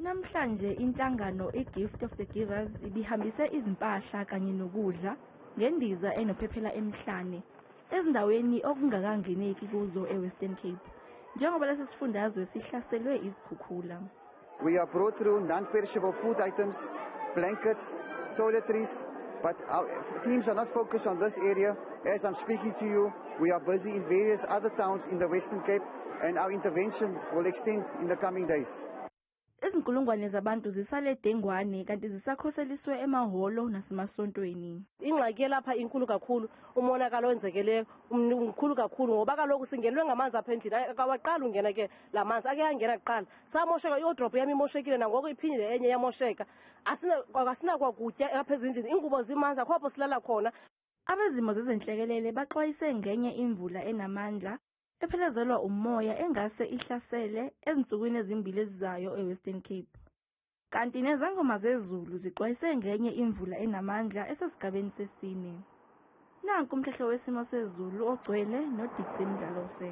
Namhlanje inhlangano iGift of the Givers ibihambise izimpahla kanye nokudla ngendiza enophephela emhlane ezindaweni okungakangeneki kuzo eWestern Cape, njengoba lesi sifundazwe sihlaselwe izikhukhula. We have brought through non-perishable food items, blankets, toiletries, but our teams are not focused on this area. As I'm speaking to you, we are busy in various other towns in the Western Cape, and our interventions will extend in the coming days. Izinkulungwane zabantu zisale dengwane kanti zisakhoseliswe emahholo nasemasontweni. Ingxaki elapha inkulu kakhulu, umonakalo owenzekeleyo mkhulu kakhulu, ngoba kaloku singenelwe ngamanzi apha endlini. Akawaqali ungena ke la manzi, ake angena kuqala, samosheka iwardrobe yam, imoshekile nangoko, iphinde enye yamosheka. Asinakwakutya apha ezindlini, iingubo zimanzi, akho apho silala khona. Abezimo zezenhlekelele baxwayise ngenye imvula enamandla ephelezelwa umoya engase ihlasele ezinsukwini ezimbili ezizayo eWestern Cape. Kanti nezangoma zezulu zixwayise ngenye imvula enamandla esesigabeni sesine. Nanku umhlehlo wesimo sezulu ogcwele noDixie Mdlalose.